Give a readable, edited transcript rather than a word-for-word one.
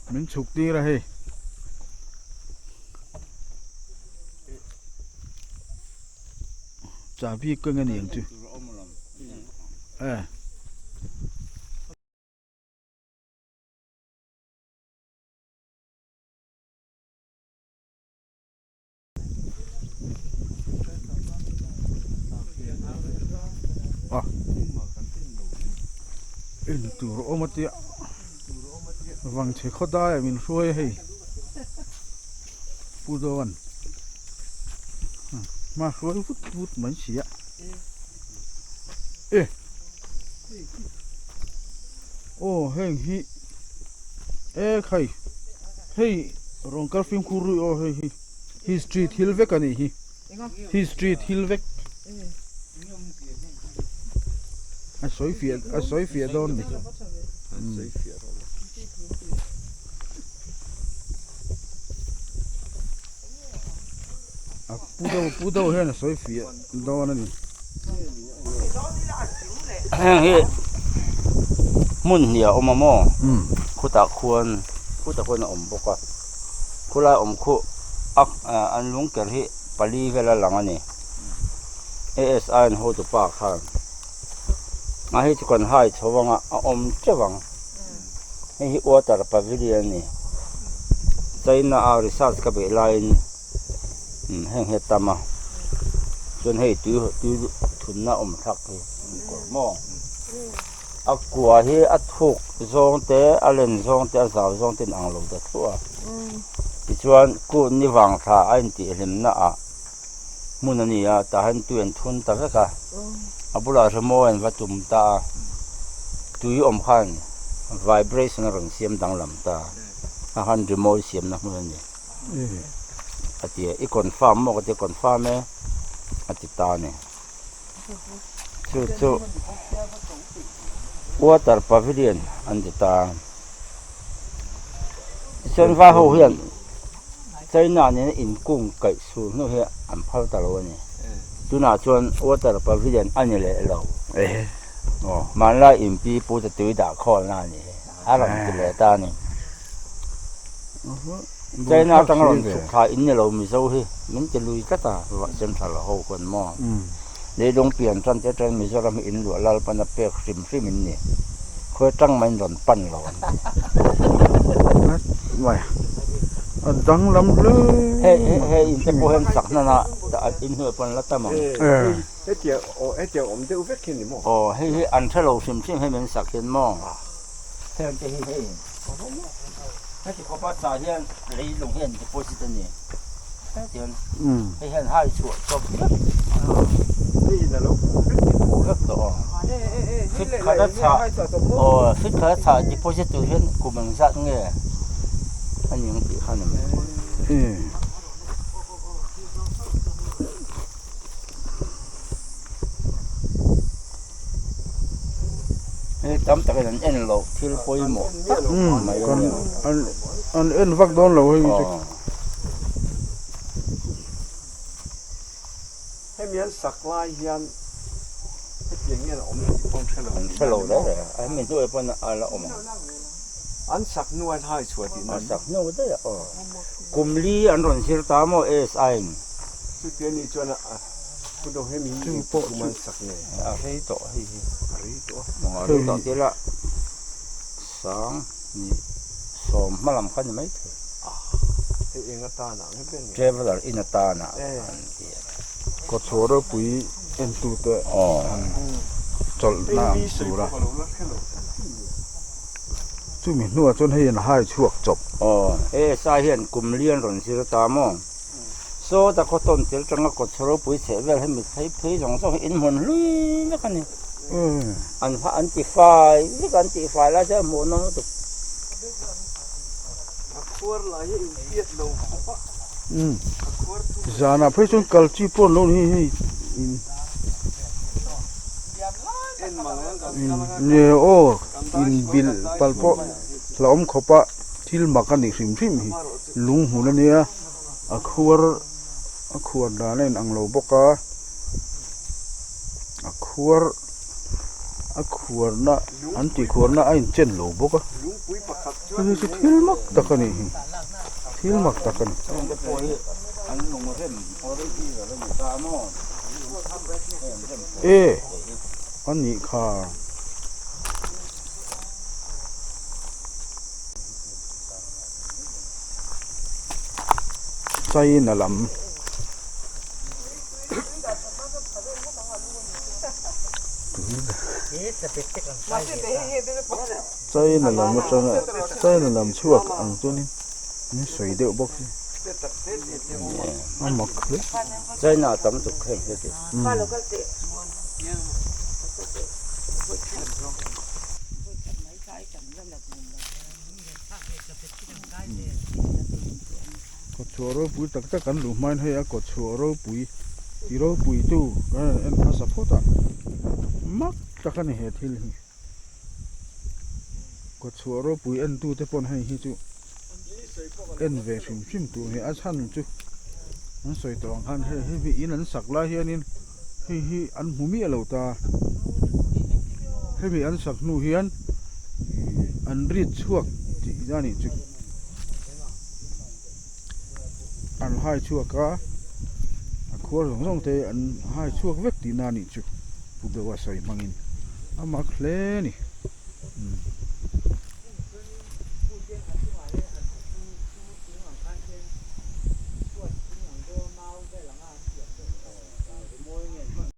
Min chhuk tir a hei. Chahbi keng a ni ang chu. Eh. En tur awm a tia vangchhe khaw daiah min hruai a hei pu dawn hma hruai vut vut mai si a e aw heng hi e khai hei rawn kal fimkhur rui aw hei hi. History thil vek a nih hi history thil vek a sawi fiah a sawi fiah dawn ni a pu deuh pu deuh hian a sawi fiah dawn a ni. Heng hi hmun hnih a awm a maw khutah khuan khutah khuan a awm bawk a. Khulai awm khuh a an lung ker hi pali vel a lang a ni. ASI an hotu pa khan a hei chu kan hai chho anga a awm teuh ang. Hei hi water pavilion a ni. China a research ka beih laiin heng hi a tam a chuan hei tui tui thunna awm thlak hi kawr maw. A kua hi a thuk zawng te, a len zawng te, a zau zawng te in ang lo ta thluah a. Tichuan kut ni vang thla a intihhlimna ah hmun a ni a, tah hian tui an thun ta vek a. A bulah rimawi an va tum ta a, tui awm khan vibration a rawn siam danglam ta a, a khan rimawi siamna hmun a ni a ti a, i confirm maw ka ti a, confirm e a ti ta a ni. Chu chu water pavilion an ti ta a tichuan vai ho hian china nena inkung kaih sur hnu hi an phal ta lo a ni tunah chuan water pavilion a ni leh lo hmanlai inpi pu te tui dah khawlna a ni a rawn ti leh ta a ni. China atanga rawn chhuk thla in ni lo Mizo hi min ti lui tlat a Central ho khawn maw leilung pian tan te atangin Mizoram hi in luah lal pana pek hrim hrim in ni khawi atang mai in rawn pan lo an ti. A danglam hle hei hei in te pawh hian sak hnan a in hnuai pawn la tam ang. Hetiang aw hetiang awm deuh vek hi ni maw? Aw hei hi an hre lo hrim hrim hei min sak hian maw heng te hi hei. Heti khawpa chah hian leilung hi an deposit a ni. Heti hian hei hian hai chhuah chawp vek. Hei in a lo phu vek ni. Phu vek tawh aw. Fit khat a chah aw fit khat a chah deposit tur hian kum engzat nge a ni ang tih kha a ni mai. Hei tam takin an en loh thil pawimawh tak mai a ni. An en vak dawn lo hei chu. Hemi an sak lai hian hetiang hian a awm tih pawh an hre lo. An hre lo reng reng a, hemi hnuai pawn a la awm ang. An sak hnu an hai chhuah tih na. An sak hnu daih a aw. Kum li an rawn zir ta maw ASI in. Chutia ni chuan a pu dawng hemi hi eng kum an sak nge? A rei tawh hei hi. A rei tawh a. A rei tawh tir a sang ni sawm hma lam kha ni mai thei. Hei eng atana ang em nge? Traveller in atana an ti a. Kawchhuah ropui entute an chawlhna ang tur a. Chumi hnuah chuan hei an hai chhuak chawp. Aw, ASI hian kum lian rawn zir ta maw? Saw ta khaw tawn tel tanga kawt chhe ropui chheh vel hemi phei phei zawng zawng hi in hmun hlui vek a ni. An ha an ti fai vek a, an tih fai lai chuan hmuh nawm lutuk. A khuar lai hi in hriat lo khawp a. A khuar thu. Zanah phei chuan kal chi pawh an lo ni hei in. Nge aw inbilh palh pawh hlauhawm khawp a thil mak a nih hrim hrim hi lung hmun a nia a khuar a khuar dan a inang lo bawk a a khuar A khuarna an tih khuarna a inchen lo bawk a hei chu thil mak tak a nih hi thil mak tak a ni. E a nih kha. China lam. China lam atanga China lam chhuak ang chuanin an sawi deuh bawk hi a mak hle. China a tam tuk heng hi ti. Kawtchhuah ropui tak tak an luh hmain hei a kawtchhuah ropui ti ropui tu kan rawn en hmasa phawt a mak tak a ni he thil hi kawtchhuah ropui en tu te pawn hei hi chu en ve hrim hrim tur hi a chhan chu an sawi tawh ang khan hei hemi in an sak lai hianin hei hi an hmu miah lo ta hemi an sak hnu hian an rit chhuak tih a nih chu an hai chhuak a a khuar zawng zawng te an hai chhuak vek tihna a nih chu pu deuha sawi hmangin a mak hle a ni.